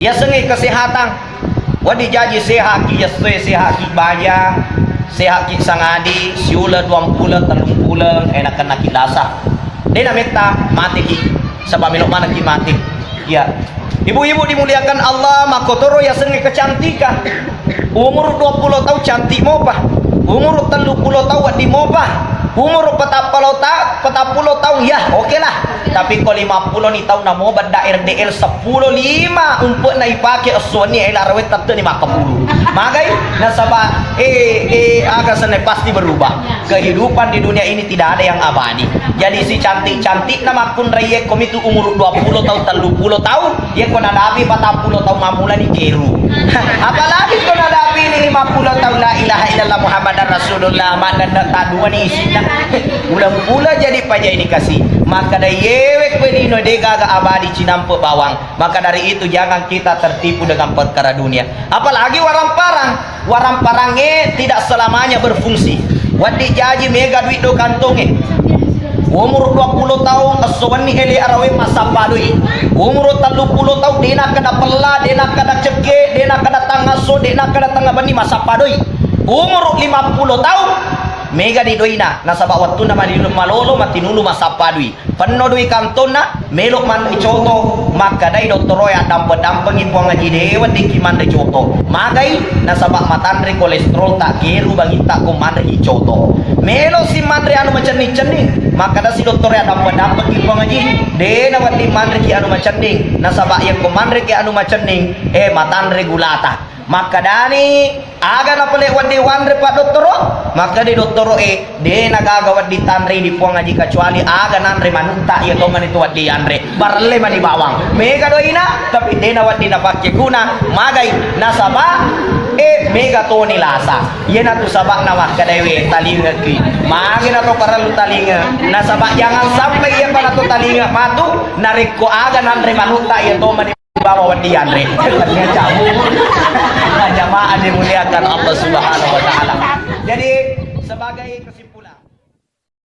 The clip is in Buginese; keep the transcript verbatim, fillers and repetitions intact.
Yasengnge kesehatan. Wedding jaji sehaki yessoe, sehaki baja, sehaki sangadi, siuleng, duampuleng, tellumpuleng, eh, nakennaki lasa. De' nametta mateki, saba' melo' manengki mate. Ya. Ibu-ibu dimuliakan Allah, makkotoro yasengnge kecantikan. Umur dua puluh taung cantik mopa. Umur tellu puluh taung wedding mopa. Umur patappulo ta-, patappulo taung, ya, oke lah. Tapi ko lima puluh ni taung namo bedda R D L seppulo lima umpe'na ipake essoanni, ela' rawetta tette' ni makkapulu. Magai? Nasaba', eh, eh, aga senna pasti berubah. Kehidupan di dunia ini tidak ada yang abadi. Jadi si cantik-cantikna makkunrai yekko mitu umur dua puluh taung, tellu puluh taung, yekko nadapi patappulo taung mammulani keru. Apalagi ko nadapi ni lima puluh taung, la ilaha illallah Muhammadar Rasulullah, maddanna taduani isinna. Ulang pula jadi paja ini kasih. Maka dai yewe kue lino de' gaga abadi cinampe' bawang. Maka dari itu jangan kita tertipu dengan perkara dunia. Apalagi waramparang. Waramparangngé tidak selamanya berfungsi. Wedding jaji méga duit do kantongnge. Umur dua puluh taung, esso wenni élé arawé massappa doi. Umur tellu puluh taung, dé' nakkeda pella, dé' nakkeda cekke, dé' nakkeda tangngasso, dé' nakkeda tengnga benni massappa doi. Umur lima puluh taung, méga di doina, nasaba wettunna mani-, malolo matinulu massappa doi. Penno dui kantonna, mélo manré coto, makkedai dottoroé, "Addampeng-dampengngi Puang Aji, dé' weddingki manré coto." Magai, nasaba matanré kolesterol ta, geru bangitta ko manréi coto. Mélo si manré anu macenning-cenning, makkedasi dottoroé, "Addampeng-dampengngi Puang Aji, dé' nawedding manréki anu macenning, nasaba yekko manréki anu macenning, eh, matanré gulata." Makkedani, "Aga napale wedding wanré, Pak Dottoro?" Makkeda dottoroé, "Dé' nagaga wedding tanréi di Puang Aji kecuali aga nanré manutta, iya tomani tu wedding yanré. Barellé mani bawang." Méga doina, tapi dé' nawedding napakkéguna. Magai, nasaba, eh, méga toni lasa. Iyanatu saba'na makkedaé wé, talingekki. Magi nato parellu talinge. Nasaba jangan sampai iya panato talinge matu, narékko aga nanré manutta, iya tomani bawa wedding yanré. Jamu. Jamaah dimuliakan Allah Subhanahu wa Ta'ala. Jadi, sebagai kesimpulan,